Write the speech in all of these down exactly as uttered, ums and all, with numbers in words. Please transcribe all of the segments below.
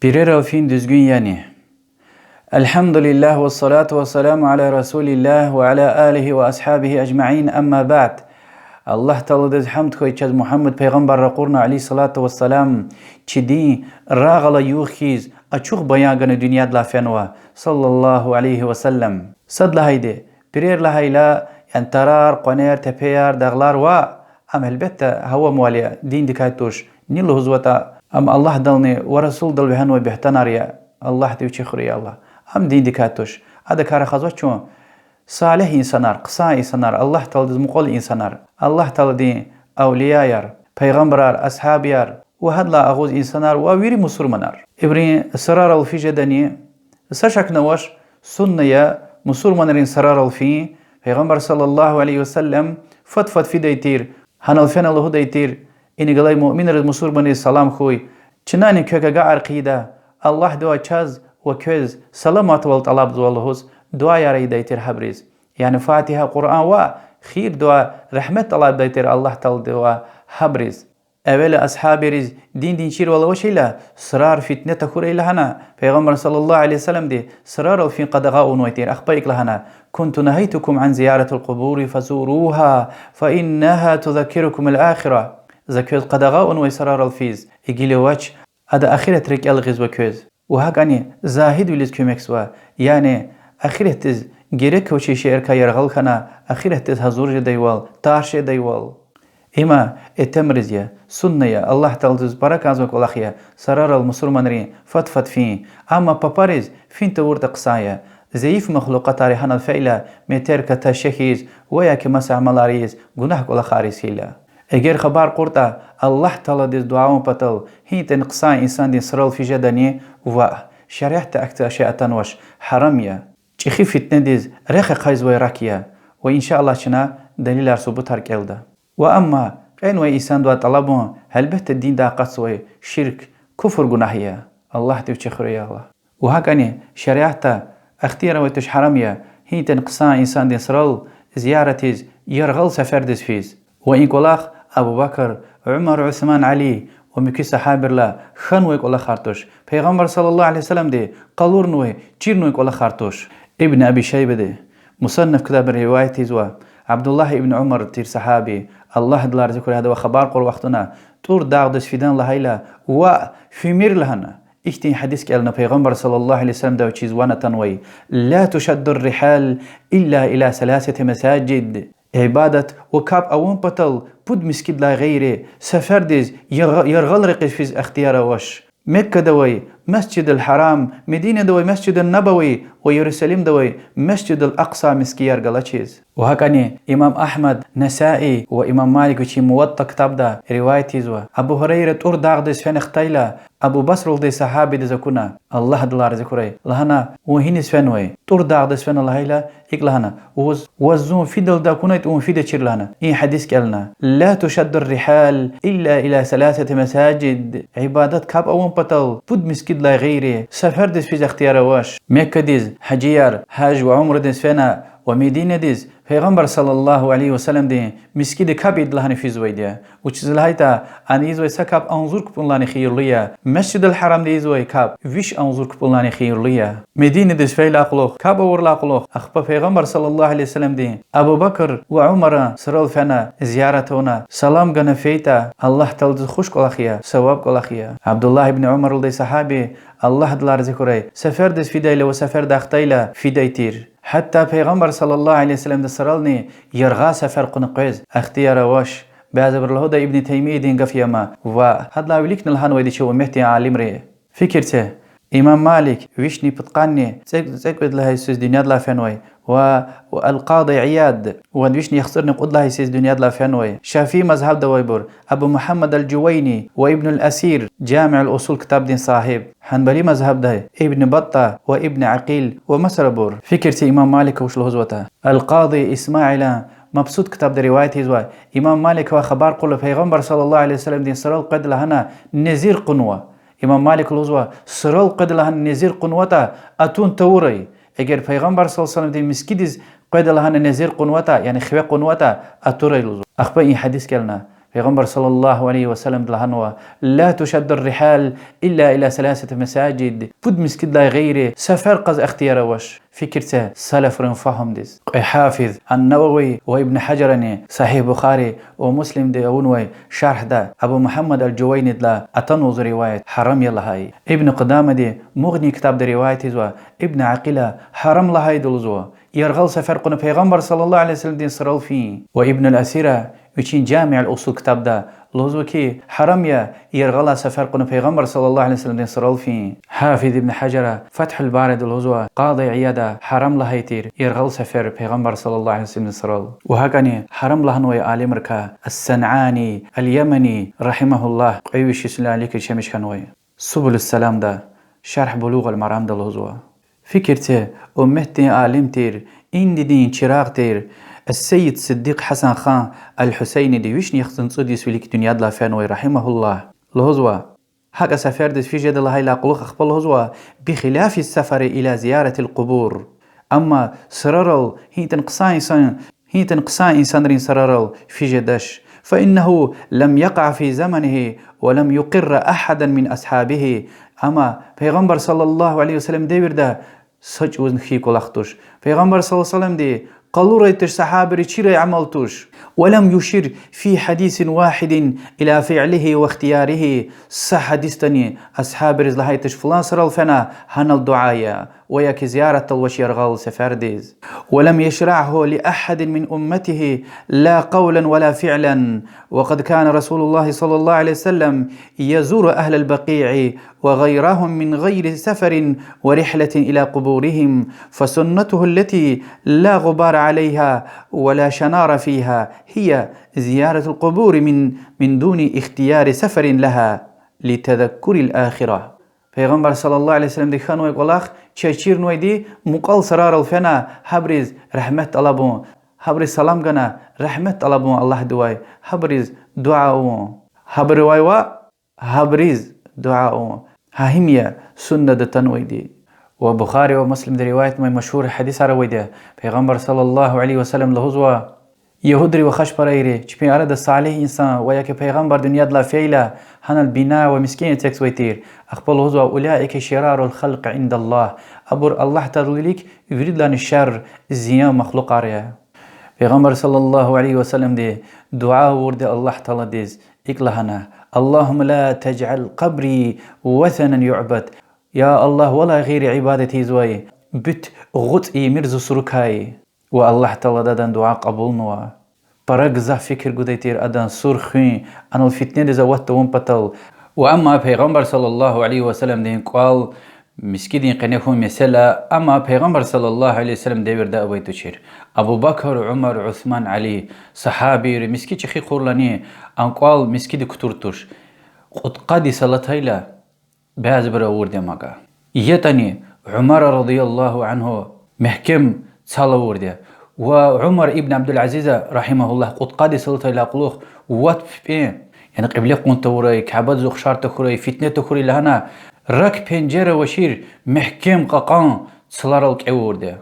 Пирерал фин дуьзгуьн яни? الحمد لله والصلاة والسلام على رسول الله وعلى آله وأصحابه أجمعين، أما بعد. Аллагь Тааладиз гьамд хьуй, чаз Мугьаммад пайгъамбар ракъурна, عليه الصلاة والسلام, чи дин рагъала югъ хьиз, ачух баян гана дуьньядилай фенва, صلى الله عليه وسلم. Сад лагьайди, пирер лагьайла, яни тарар, къванер, тепеяр, дагълар ваъ, ам гьелбетда гьавамвал я, диндикай туш, ни лугьузватӀа, ам Аллагьдални ва Расулдал вегьенвай буьгьтанар я, Аллагьди вичи хуьрай, я Аллагь. Ам диндикай туш. Адакай рахазва чун салигь инсанар, хъсан инсанар, Аллагь Тааладиз мукьвал инсанар, Аллагь Тааладин авлияяр, пайгъамбарар, асгьабияр ва гьадалай агъуз инсанар ва вири мусурманар. Ибурун сурарал физ жедани? Са шакни авач, сунна я мусурманрин сурарал фин, Пайгъамбар صلى الله عليه وسلم фад-фад фидай тир, гьанал фена лугьудай тир: инигалай муъминриз, мусурманриз салам хьуй, чнани квек агакьар хъийида, Аллагьдивай чаз ва квез саламатвал тӀалабзава лугьуз, дуьаяр ийидай тир гьабуруз. Яни Фатигьа, Къуръан ва хийир-дуьа, рагьмет тӀалабдай тир Аллагь Тааладивай гьабуруз. Эвела асгьабийриз диндин чирвал авачирла, сурар фитне тахьурай лагьана, Пайгъамбар صلى الله عليه وسلمди сурарал фин къадагъа авунвай тир, ахпа икӀ лагьана: كنت نهيتكم عن زيارة القبور فزوروها فإنها تذكركم الآخرة. За квез къадагъа авунвай сурарал физ, гила вач, ада ахират рикӀел гъизва квез. Ва гьакӀни загьидвилиз куьмекзава, яни ахиратдиз герек авачир шейэрикай яргъал хьана, ахиратдиз гьазур жедайвал, тарс жедайвал. Има итимриз я, сунна я, Аллагь Тааладиз пара кӀанзавай кӀвалах я, сурарал мусурманрин фад-фад фин, амма папариз фин тавуртӀа хъсан я. Зайиф махлукьатар гьанал фейила, метер ката шехьиз ва яки маса амалар ийиз, гунагь кӀвалахар ийиз хьайила. Эгер хабар кьуртӀа, Аллагь Тааладиз дуьа авун патал гьинтӀен хъсан инсандин сурал физ жедани? Ваъ, шариатда ахьтин шей атанвач, гьарам я. ЧӀехи фитнедиз рехъ ахъайзавай рак я. Ва إن شاء الله чна далилар, субутар кӀелда. Ва амма кьенвай инсандивай тӀалабун, гьелбетда, диндай акъатзавай ширк, куфр гунагь я. Аллагьди вичи хуьрай, я Аллагь. Ва гьакӀни шариатда ихтияр авай туш, гьарам я гьинтӀен хъсан инсандин сурал зияратиз яргъал сефердиз физ. Ва и кӀвалах Абу Бакр, Умар, Усман, Али ва муькуь сагьабийрилай хьанвай кӀвалахар туш. Пайгъамбар صلى الله عليه وسلمди къалурнавай, чирнавай кӀвалахар туш. Ибн Аби Шайбади Мусаннаф ктабда риваят ийизва, Абдуллагь ибн Умар тир сагьаби, Аллагь адалай рази хьурай, гьадавай хабар кьур вахтунда, тӀур дагъдиз фидан лагьайла, ваъ, фимир лагьана. Ихьтин гьадис кӀелна Пайгъамбар صلى الله عليه وسلمдав чиз ван атанвай: لا تشد الرحال إلا إلى ثلاثة مساجد. Ибадат ва капӀ авун патал пуд мискӀиндилай гъейри сефердиз яргъ-, яргъал рекьиз физ ихтияр авач. Меккада авай Масжидул-Гьарам, Мединада авай Масжидун-Набави ва Ярусалимда авай Масжидул-Акъса мискӀинар галачиз. Ва гьакӀни имам Агьмад, Насаи ва имам Малик вичин Муватта ктабда риваят ийизва: Абу Гьурайра тӀур дагъдиз фена хтайла, Абу Басра лугьудай сагьабидиз акуна, Аллагь адалай рази хьурай, лагьана: вун гьиниз фенвай? ТӀур дагъдиз фена лагьайла, икӀ лагьана: ваз, ваз зун фидалди акунайтӀа, вун фидачир лагьана. И гьадис кӀелна: لا تشد الرحال إلا إلى ثلاثة مساجد. Ибадат, капӀ авун патал пуд мискӀиндилай гъейри сефердиз физ ихтияр авач. Меккадиз гьажияр гьаж ва умрадиз фена ва Мединадиз Пайгъамбар صلى الله عليه وسلمдин мискӀинда капӀ ийида лагьана физвайди я. Вучиз лагьайтӀа ана ийизвай са капӀ агъзур капӀунилайни хийирлу я. Масжидул-Гьарамда ийизвай капӀ виш агъзур капӀунилайни хийирлу я. Мединадиз фейила кьулухъ, капӀ авурла кьулухъ, ахпа Пайгъамбар صلى الله عليه وسلمдин, Абу Бакр ва Умаран сурал фена, зиярат авуна, салам гана фейитӀа, Аллагь Тааладиз хуш кӀвалах я, саваб кӀвалах я. Абдуллагь ибн Умар лугьудай сагьаби, Аллагь адалай рази хьурай, сефердиз фидайла ва сефердай хтайла фидай тир. Гьатта Пайгъамбар صلى الله عليه وسلمдин сурални яргъа сефер кьуна къвез ихтияр авач. Бязибуру лугьуда, Ибн Таймиядин гаф я ам, ва гьадалай виликни лагьанвайди я чи умметдин алимри. Фикир це, имам Малик вишни пудкъанни цӀе-, цӀекӀуьд лагьай йисуз дуьньядилай фенвай, ва, ва ал-Къади Ияд вад вишни яхцӀурни кьуд лагьай йисуз дуьньядилай фенвай, Шафии мазгьабда авайбур Абу Мугьаммад ал-Жувайни ва Ибн ал-Асир, Жамиъ ал-Усул ктабдин сагьиб, Гьанбали мазгьабдай Ибн Батта ва Ибн Акъил ва масабур. Фикир це, имам Малика вуч лугьузватӀа. Ал-Къади Исмаила Мабсут ктабда риваят ийизва, имам Маликавай хабар кьурла Пайгъамбар صلى الله عليه وسلمдин сурал къведа лагьана незир кьунва. Имам Малик лугьузва, сурал къведа лагьана незир кьунватӀа, атун тавурай. Эгер Пайгъамбар صلى الله عليه وسلمдин мискӀиндиз къведа лагьана незир кьунватӀа, яни хиве кьунватӀа, атурай лугьузва. Ахпа и гьадис кӀелна. Пайгъамбар صلى الله عليه وسلمди лагьанва: لا تشد الرحال إلا إلى ثلاثة مساجد. Пуд мискӀиндилай гъейри сефер кьаз ихтияр авач. Фикир це, салафрин фагьумдиз. Кьве гьафиз ан-Навави ва Ибн Гьажарани Сагьигь Бухари ва Муслимди авунвай шаргьда Абу Мугьаммад аль-Жувайнидилай атанва зи риваят, гьарам я лагьай. Ибн Къудамади Мугъни ктабда риваят ийизва, Ибн Акъила гьарам лагьайди лугьузва, яргъал сефер кьуна Пайгъамбар صلى الله عليه وسلمдин сурал фин. Ва Ибн аль-Асира вичин Жами аль-Усул ктабда лугьузва хьи, гьарам я яргъалай сефер кьуна Пайгъамбар صلى الله عليه وسلمдин сурал фин. Гьафиз Ибн Гьажара Фатгьуль Барида лугьузва, Къади Ияда гьарам лагьай тир яргъал сефер Пайгъамбар صلى الله عليه وسلمдин сурал. Ва гьакӀни гьарам лагьанвай алимрикай ас-Санани аль-Ямани, رحمه الله, кьве виш йисалай аликир чемиш хьанвай. Субулус Саламда, шаргь Булугъ аль-Марамда лугьузва. Фикир це, умметдин алим тир, индидин чирагъ тир, ас-Сайид Сиддикъ Гьасан хан аль-Гьусайниди вишни яхцӀурни цӀуд йис вилик дуьньядилай фенвай, رحمه الله, лугьузва, гьакӀа сефердиз физ жеда лагьайдалай кьулухъ ахпа лугьузва: بخلاف السفر إلى زيارة القبور. Амма сурарал, гьи ятӀани хъсан инсан, гьи ятӀани хъсан инсанрин сурарал физ жедач. فإنه لم يقع في زمنه ولم يقر أحدا من أصحابه. Амма Пайгъамбар صلى الله عليه وسلم девирда са чӀавузни хьайи кӀвалах туш. Пайгъамбар صلى الله عليه وسلمди къалурай туш, сагьабийри чирай амал туш. ولم يشر في حديث واحد إلى فعله واختياره. Са гьадисдани асгьабийриз лагьай туш, флан сурал фена, гьанал дуьа ая, ва яки зияратдал авач яргъал сефердиз. ولم يشرعه لأحد من أمته لا قولا ولا فعلا. وقد كان رسول الله صلى الله عليه وسلم يزور أهل البقيع وغيرهم من غير سفر ورحلة إلى قبورهم، فسنته التي لا غبار عليها ولا شنار فيها هي زيارة القبور من، من دون اختيار سفر لها لتذكر الآخرة. Пайгъамбар صلى الله عليه وسلمди хьанвай кӀвалах, чаз чирнавайди, мукьвал сурарал фена, гьабуриз рагьмет тӀалабун, гьабуриз салам гана, рагьмет тӀалабун Аллагьдивай, гьабуриз дуьа авун. Гьабурувай ваъ, гьабуриз дуьа авун. Гьа им я суннада атанвайди. Ва Бухари ва Муслимда риваятнавай машгьур гьадисар авайди я. Пайгъамбар صلى الله عليه وسلم лугьузва: Ягьудри ва хашпарайри чпин арада салигь инсан ва яки пайгъамбар дуьньядилай фейила, гьанал бина ва мискӀин эцигзавай тир. Ахпа лугьузва: أولئك شرار الخلق عند الله. Абур Аллагь Тааладин вилик виридалайни шар, зиян махлукьар я. Пайгъамбар صلى الله عليه وسلمди дуьа авурди Аллагь Тааладиз икӀ лагьана: اللهم لا تجعل قبري وثنا يعبد. Я Аллагь, валай гъейри ибадат ийизвай бут, гъуцӀ ийимир зи сурукай. Ва Аллагь Таалади адан дуьа кьабулнава. Пара гзаф фикир гудай тир адан сур хуьн, анал фитнедиз ават тавун патал. Ва амма Пайгъамбар صلى الله عليه وسلمдин кӀвал, мискӀиндин къене хьун месэла, амма Пайгъамбар صلى الله عليه وسلم девирда авай тушир. Абу Бакр, Умар, Усман, Али, сагьабийри мискӀин чӀехи хьурлани, а кӀвал мискӀиндик кутур туш. Кьудкъад йис алатайла, бязибуру авурди я амака. ЯтӀани Умара رضي الله عنه мягькем цал авурди я. Ва Умар ибн Абдулазиза رحمه الله кьудкъад йис алатайдалай кьулухъ вад пипӀе, яни кьибле кьун тавурай, Кябедиз ухшар тахьурай, фитне тахьурай лагьана, рак пенжер авачир мягькем кьакьан цларал кӀевурди я.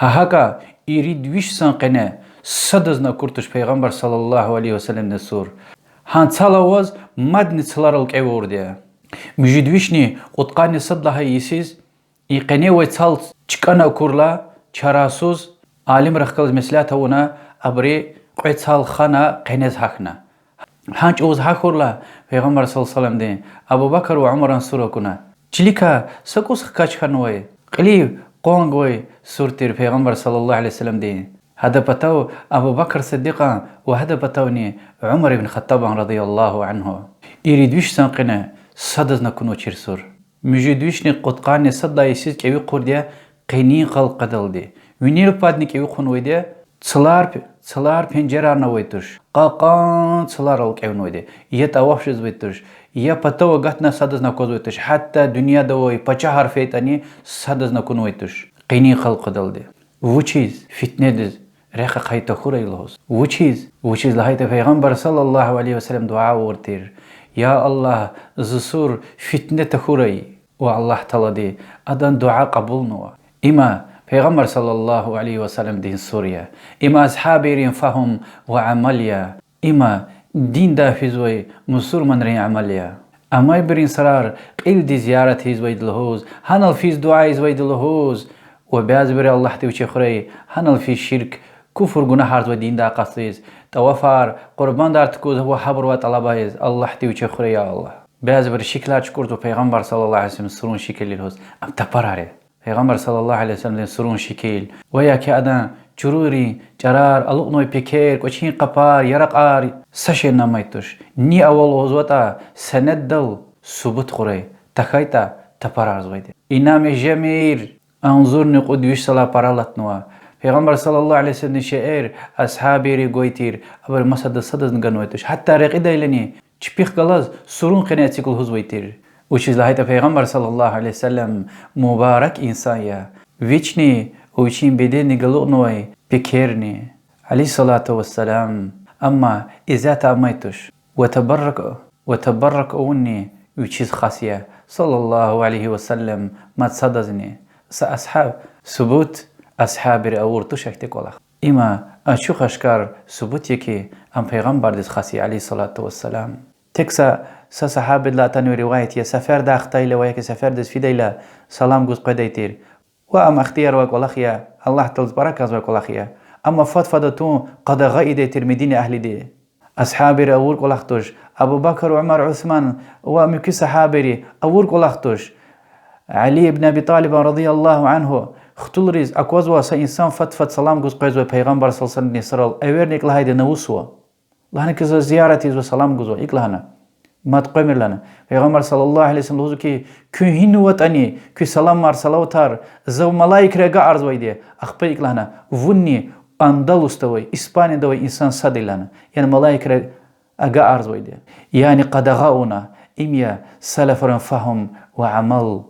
Гьа гьакӀа ирид виш йисан къене садазни акур туш Пайгъамбар صلى الله عليه وسلمдин сур. Гьа цал аваз мадни цларал кӀевурди я. Муьжуьд вишни кьудкъанни сад лагьай йисуз и къене авай цал чкӀана акурла, чарасуз, алимрихъ галаз меслят авуна, абуру кьве цал хана къенез гьахьна. Гьа чӀавуз гьахьурла, Пайгъамбар صلى الله عليه وسلمдин, Абу Бакр ва Умаран сур акуна. Чиликай са кӀус хкаж хьанвай, кьилив къван гвай сур тир Пайгъамбар صلى الله عليه وسلمдин. Гьадан патав Абу Бакр Сиддикьан ва гьадан патавни Умар ибн Хаттабан رضي الله عنه. Ирид виш йисан къене садазни акунвачир сур. Муьжуьд вишни кьудкъанни сад лагьай йисуз кӀеви хъурди я къенин къал къадалди. Винел падни кӀеви хъунвайди я, цлар, цлар пенжерарни авай туш. Кьакьан цларал кӀевнавайди я. Я тӀаваф жезвай туш, я патав агатна садазни аквазвай туш. Гьатта дуьньяда авай пачагьар фейитӀани садазни акунвай туш. Къенин къал къадалди. Вучиз? Фитнедиз рехъ ахъай тахьурай лугьуз. Вучиз? Вучиз лагьайтӀа Пайгъамбар صلى الله عليه وسلم дуьа авур тир: Я Аллагь, зи сур фитне тахьурай. Ва Аллагь Таалади адан дуьа кьабулнава. Има Пайгъамбар صلى الله عليه وسلمдин сур я. Има асгьабийрин фагьум ва амал я. Има диндай физвай мусурманрин амал я. Амайбурун сарар кьилди зиярат ийизвайди лугьуз, гьанал физ дуьа ийизвайди лугьуз, ва бязибуру Аллагьди вичи хуьрай, гьанал физ ширк, куфр гунагьарзавай диндай къастиз, тӀавафар, къурбандар тукӀуз ва гьабурувай тӀалаб ийиз, Аллагьди вичи хуьрай, я Аллагь. Бязибуру шикилар чукӀурзава Пайгъамбар صلى الله عليه وسلم сурун шикилни лугьуз, ам тапарар я. Пайгъамбар صلى الله عليه وسلمдин сурун шикил, ва яки адан чуруйрин чӀарар, алукьнавай пекер, кӀвачин къапар, яракьар, са шейни амай туш. Ни ава лугьузватӀа, сенеддал субут хьурай, тахьайтӀа тапарарзавайди. Инам жемир, агъзурни кьуд виш йисалай пара алатнава. Пайгъамбар صلى الله عليه وسلمдин шейэр асгьабийри гвай тир, абуру масадаз садазни ганвай туш. Гьатта рекьидайлани чпихъ галаз сурун къене эциг лугьузвай тир. Вучиз лагьайтӀа Пайгъамбар صلى الله عليه وسلم мубарак инсан я. Вични, вичин беденни галукьнавай пекерни, عليه الصلاة والسلام. Амма исятда амай туш. Ва табаррак, ва табаррак авунни вичиз хас я, صلى الله عليه وسلم, мад садазни. Са асгьаб, субут асгьабийри авур туш ахьтин кӀвалах. Има ачух-ашкар субут я хьи, ам Пайгъамбардиз хас я, عليه الصلاة والسلام. Тек са, са сагьабидилай атанвай риваят я, сефердай хтайла ва яки сефердиз фидайла салам гуз къведай тир. Ва ам ихтияр авай кӀвалах я, Аллагь Тааладиз пара кӀанзавай кӀвалах я. Амма фад-фад атун къадагъа ийидай тир Медина агьлиди. Асгьабийри авур кӀвалах туш, Абу Бакр, Умар, Усман ва муькуь сагьабийри авур кӀвалах туш. Али ибн Аби ТӀалибан رضي الله عنه хтулриз аквазва са инсан фад-фад салам гуз къвезва Пайгъамбар صلى الله عليه وسلمдин сурал, эверни икӀ лагьайди навусзава. Лагьана хьи, заз зиярат ийизва, салам гузва, икӀ лагьана. Мад къвемир лагьана. Пайгъамбар صلى الله عليه وسلم лугьузва хьи, куьн гьинаватӀани, куь саламар, салаватар зав малаикри агакьарзавайди я. Ахпа икӀ лагьана, вунни Андалусда авай, Испанияда авай инсан сад я лагьана. Яни малаикри агакьарзавайди я. Яни къадагъа авуна, им я салафрин фагьум ва амал.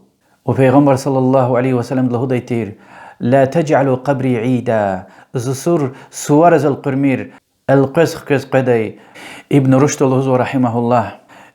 Ва Пайгъамбар صلى الله عليه وسلمди лугьудай тир: لا تجعلوا قبري عيدا, зи сур сувариз элкъуьрмир, элкъвез хквез къведай. Ибн Рушда лугьузва رحمه الله: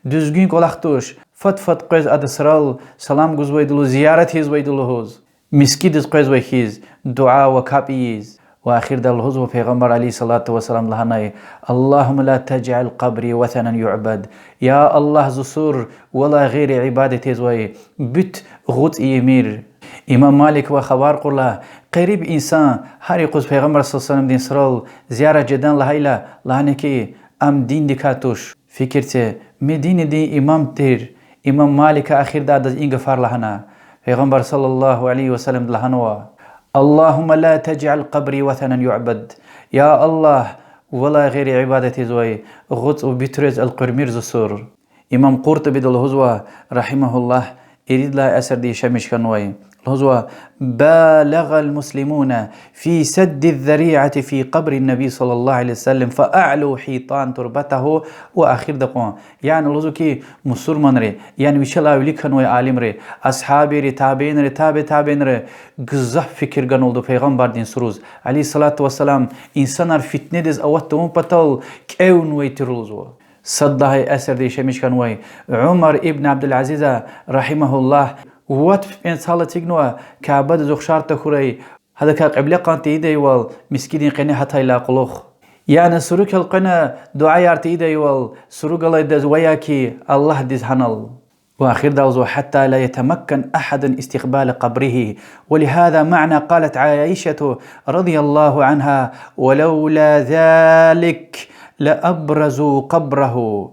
дуьзгуьн кӀвалах туш, фад-фад къвез адан сурал салам гузвайди лугьуз, зиярат ийизвайди лугьуз, мискӀиндиз къвезвай хьиз, дуьа ва капӀ ийиз. Ва эхирдай лугьузва Пайгъамбар عليه الصلاة والسلام лагьанай: اللهم لا تجعل قبري وثنا يعبد. Я Аллагь, зи сур валай гъейри ибадат ийизвай бут, гъуц ийимир. Имам Маликавай хабар кьурла, къариб инсан гьар юкъуз Пайгъамбар صلى الله عليه وسلمдин сурал зиярат жедан лагьайла, лагьана хьи, ам диндикай туш. Фикир це, Мединадин имам тир имам Малика эхирдай адаз и гафар лагьана. Пайгъамбар صلى الله عليه وسلمди лагьанва: اللهم لا تجعل قبري وثنا يعبد. Я Аллагь, валай гъейри ибадат ийизвай гъуц ва бутриз элкъуьрмир зи сур. Имам Къуртубиди лугьузва رحمه الله, ирид лагьай асирда яшамиш хьанвай, лугьузва: بالغ المسلمون في سد الذريعة في قبر النبي صلى الله عليه وسلم فأعلوا حيطان تربته. Ва эхирда кьван. Яни лугьузва хьи, мусурманри, яни вичелай вилик хьанвай алимри, асгьабийри, табиинри, таби табиинри гзаф фикир ганвалда Пайгъамбардин суруз, عليه الصلاة والسلام, инсанар фитнедиз ават тавун патал кӀевнавай тир лугьузва. Сад лагьай асирда яшамиш хьанвай Умар ибн Абдулазиза رحمه الله вад пипӀен цал эцигнава, Каабадиз ухшар тахьурай, гьадакай кьибле кьан тийидайвал, мискӀиндин къене гьатайдалай кьулухъ. Яни сурук элкъвена дуьаяр тийидайвал, сурук галайдаз ва яки Аллагьдиз гьанал. Ва эхирдай лугьузва: حتى لا يتمكن أحد استقبال قبره. ولهذا معنى قالت عائشة رضي الله عنها: ولولا ذلك لأبرزوا قبره.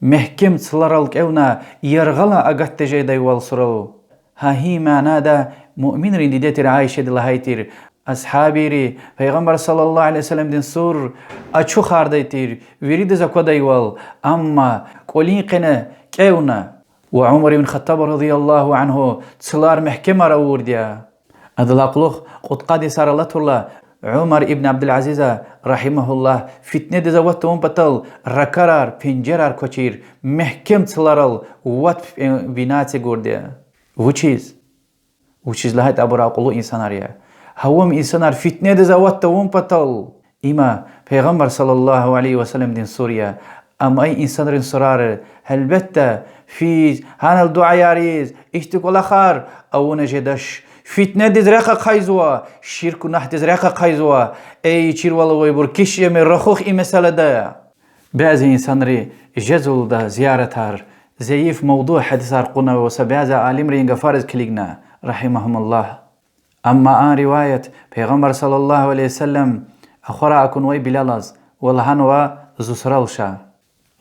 Мягькем цларал кӀевна, яргъалай агат тежедайвал сурал. Гьа и манада муъминрин диде тир Аишади лагьай тир: асгьабийри Пайгъамбар صلى الله عليه وسلمдин сур ачухардай тир, виридаз аквадайвал, амма кӀвалин къене кӀевна. Ва Умар ибн Хаттаб رضي الله عنه цлар мягькемар авурди я. Адалай кьулухъ кьудкъад йисар алатурла, Умар ибн Абдулазиза رحمه الله фитнедиз ават тавун патал ракарар, пенжерар квачир, мягькем цларал вад пипӀен бина эцигурди я. Вучиз? Вучиз лагьайтӀа абур акьуллу инсанар я. Гьа авам инсанар фитнедиз ават тавун патал. Има Пайгъамбар صلى الله عليه وسلمдин сур я. Амай инсанрин сурар, гьелбетда, физ, гьанал дуьаяр ийиз, ихьтин кӀвалахар авуна жедач. Фитнедиз рехъ ахъайзава, ширк-гунагьдиз рехъ ахъайзава. Эй чирвал авайбур, киш жемир, рахух и месэлада. Бязи инсанри жезва лугьуда зияратар, зайиф, мавдуъ гьадисар кьуна ва са бязи алимрин гафариз килигна, رحمهم الله. Амма а риваят Пайгъамбар صلى الله عليه وسلم ахварай акунвай Билалаз ва лагьанва: Зи сурал ша.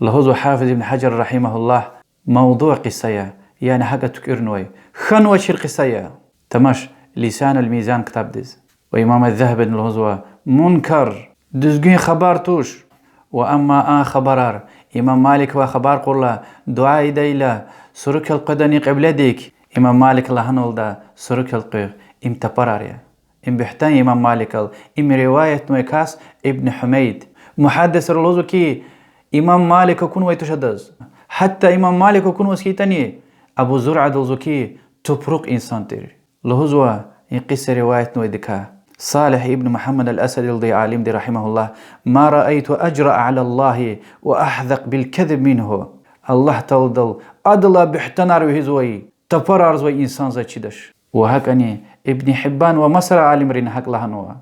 Лугьузва Гьафиз ибн Гьажар, رحمه الله, мавдуъ кьиса я, яни гьакӀа туькӀуьрнавай, хьанвачир кьиса я. Тамаш Лисанул Мизан ктабдиз. Ва имам аз-Загьабиди лугьузва: мункар, дуьзгуьн хабар туш. Ва амма а хабарар, имам Маликавай хабар кьурла, дуьа ийидайла, сурукай элкъведани кьибледик, имам Малика лагьанвалда: сурукай элкъуьгъ, им тапарар я. Им буьгьтан я имам Маликал, им риваятнавай кас Ибн Гьумейд. Мугьаддисри лугьузва хьи, имам Малик акунвай туш адаз. Гьатта имам Малик акунваз хьайитӀани, Абу Зуръади лугьузва хьи, тупрукь инсан тир. Лугьузва и кьиса риваятнавайдикай Салигь ибн Мугьаммад ал-Асади лугьудай алимди, رحمه الله: ما رأيت أجرأ على الله وأحذق بالكذب منه. Аллагь Тааладал адалай буьгьтанар вегьизвай, тапарарзавай инсан заз чидач. Ва гьакӀани Ибн Гьиббан ва масара алимрини гьакӀ лагьанва.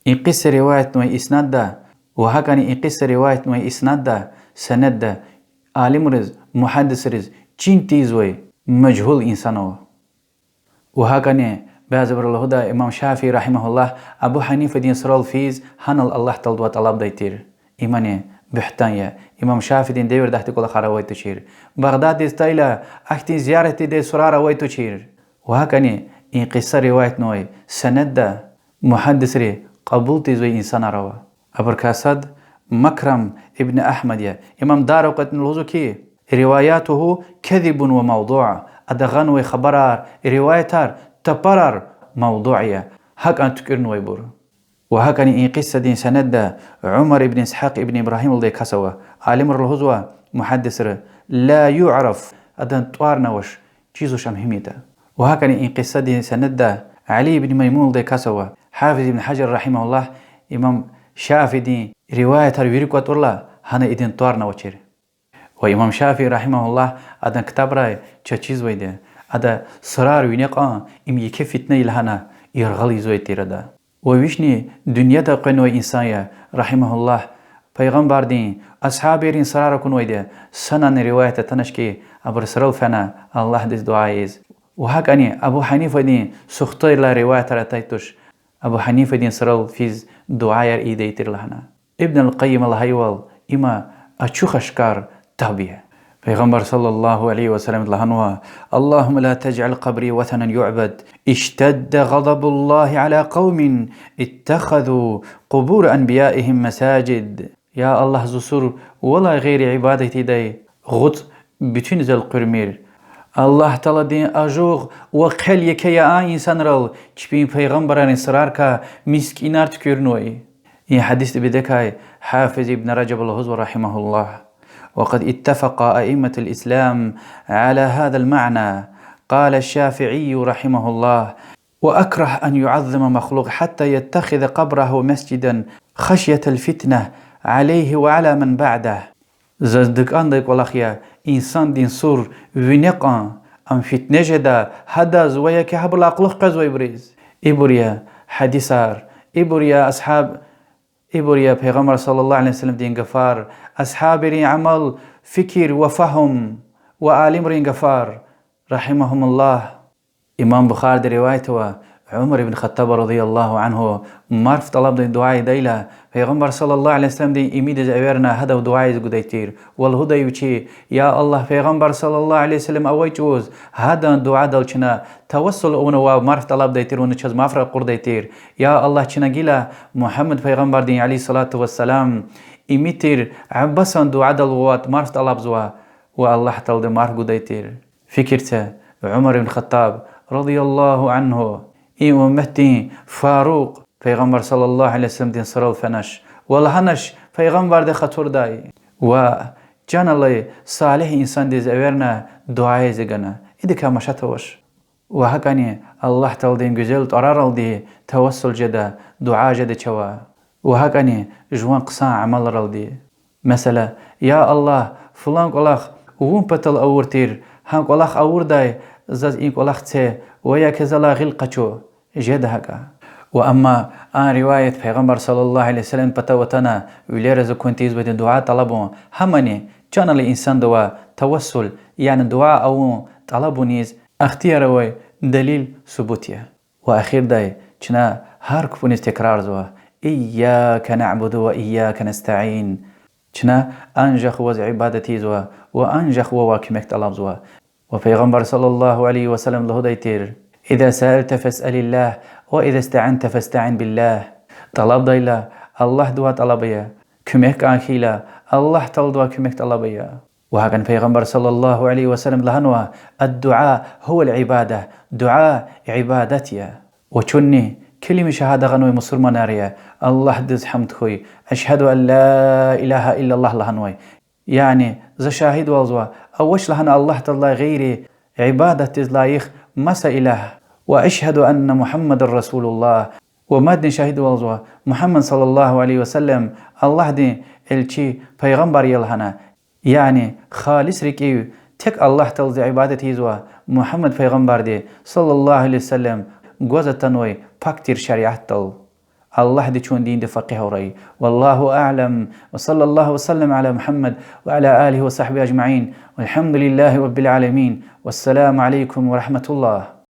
И кьиса риваятнавай иснадда, ва гьакӀани и кьиса риваятнавай иснадда, санадда алимриз, мугьаддисриз чин тийизвай мажгьул инсан ава. Ва гьакӀани бязибуру лугьуда, имам Шафии, رحمه الله, Абу Гьанифадин сурал физ гьанал Аллагь Тааладивай тӀалабдай тир. Имани буьгьтан я, имам Шафиидин девирда ахьтин кӀвалахар авай тушир. Багъдаддиз атайла, ахьтин зияратдиз сурар авай тушир. Ва гьакӀани и кьиса риваятнавай санадда мугьаддисри кьабул тийизвай инсанар ава. Абурукай сад Макрам ибн Агьмад я. Имам Даракъутни лугьузва хьи, رواياته كذب وموضوع, ада гъанвай хабарар, риваятар, тапарар мавдуъ я, гьакӀан туькӀуьрнавайбур. Ва гьакӀани и кьисадин санадда Умар ибн Исгьакь ибн Ибрагьим лугьудай кас ава. Алимри лугьузва, мугьаддисри, لا يعرف, адан тӀварни авач, чизвач ам гьим ятӀа. Ва гьакӀани и кьисадин санадда Али ибн Маймун лугьудай кас ава. Гьафиз ибн Гьажар, رحمه الله, имам Шафиидин риваятар вири кӀватӀурла, гьана идан тӀварни авачир. Ва имам Шафии, رحمه الله, адан ктабрай чаз чизвайди я, ада сурар вине кьун, им еке фитне я лагьана яргъал ийизвай тир ада. Ва вични дуьньядай къвенвай инсан я, رحمه الله, Пайгъамбардин, асгьабийрин сурар акунвайди я, санани риваят атанач хьи, абуру сурал фена Аллагьдиз дуьа ийиз. Ва гьакӀани Абу Гьанифадин сухтайрилай риваятар атай туш, Абу Гьанифадин сурал физ дуьаяр ийидай тир лагьана. Ибн аль-Къаййима лагьайвал, има ачух-ашкар таб я. Пайгъамбар صلى الله عليه وسلمди лагьанва: اللهم لا تجعل قبري وثنا يعبد، اشتد غضب الله على قوم اتخذوا قبور أنبيائهم مساجد. Я Аллагь, зи сур валай гъейри ибадат ийидай гъуц буьтуьниз элкъуьрмир. Аллагь Тааладин ажугъ ва хъел еке я а инсанрал, чпин пайгъамбаррин сурарикай мискӀинар туькӀуьрнавай. И гьадисдин бедекай Гьафиз ибн Ражаб лугьузва, رحمه الله: وقد اتفق أئمة الإسلام على هذا المعنى. قال الشافعي، رحمه الله: وأكره أن يعظم مخلوق حتى يتخذ قبره مسجدا خشية الفتنة عليه وعلى من بعده. Заз дакӀандай кӀвалах я инсандин сур вине кьун, ам фитне жеда гьадаз ва я хьи гьабурулай кьулухъ къвезвайбуруз. Ибур я гьадисар, ибур я асгьаб, ибур я Пайгъамбар صلى الله عليه وسلمдин гафар, асгьабийрин амал, фикир ва фагьум ва алимрин гафар, رحمهم الله. Имам Бухариди риваят ава, Умар ибн Хаттаб رضي الله عنه марф тӀалабдай дуьа ийидайла, Пайгъамбар صلى الله عليه وسلمдин имидиз эверна гьадав дуьа ийиз гудай тир. Ва лугьудай вичи: я Аллагь, Пайгъамбар صلى الله عليه وسلم авай чӀавуз гьадан дуьадал чна тавассул авуна вав марф тӀалабдай тир, вуна чаз марф ракъурдай тир. Я Аллагь, чна гила Мугьаммад пайгъамбардин, عليه الصلاة والسلام, ими тир Аббасан дуьадал вавай марф тӀалабзава, ва Аллагь Таалади марф гудай тир. Фикир це, Умар ибн Хаттаб رضي الله عنه, и умметдин Фарукь, Пайгъамбар صلى الله عليه وسلمдин сурал фенач ва лагьанач Пайгъамбарди хатурдай, ва чан алай салигь инсандиз эверна дуьа ийиз гана. Идакай машат авач. Ва гьакӀани Аллагь Тааладин гуьзел тӀвараралди тавассул жеда, дуьа жеда чавай. Ва гьакӀани жуван хъсан амалралди. Месела, я Аллагь, фулан кӀвалах вун патал авур тир, гьа кӀвалах авурдай заз и кӀвалах це, ва я хьи залай гъил къачу. Жеда гьакӀа. Ва амма а риваят Пайгъамбар صلى الله عليه وسلم патав атана, вилериз акун тийизвайди дуьа тӀалабун, гьамани чан алай инсандавай тавассул, яни дуьа авун тӀалабуниз ихтияр авай далил, субут я. Ва эхирдай чна гьар кпӀуниз текрарзава: إياك نعبد وإياك نستعين. Чна анжах Ваз ибадат ийизва ва анжах Вавай куьмек тӀалабзава. Ва Пайгъамбар صلى الله عليه وسلم лугьудай тир: إذا سألت فاسأل الله، وإذا استعنت فاستعن بالله. ТӀалабдайла, Аллагьдивай тӀалаб ая, куьмек кӀан хьайила, Аллагь Тааладивай куьмек тӀалаб ая. Ва гьакӀни Пайгъамбар صلى الله عليه وسلم лагьанва: الدعاء هو العبادة, дуьа ибадат я. Ва чунни келима шагьада гъанвай мусурманар я, Аллагьдиз гьамд хьуй, أشهد أن لا إله إلا الله лагьанвай. Яни за шагьидвалзава авач лагьана Аллагь Тааладилай гъейри ибадатдиз лайих маса илагь, وأشهد أن محمدا رسول الله, ва мадни шагьидвалзава Мугьаммад صلى الله عليه وسلم Аллагьдин элчи, пайгъамбар я лагьана. Яни халис рикӀив тек Аллагь Тааладиз ибадат ийизва Мугьаммад пайгъамбарди صلى الله عليه وسلم гваз атанвай пак тир шариатдал. Аллагьди чун динда факъигь авурай. والله أعلم، وصلى الله وسلم على محمد وعلى آله وصحبه أجمعين، والحمد لله رب العالمين، والسلام عليكم ورحمة الله.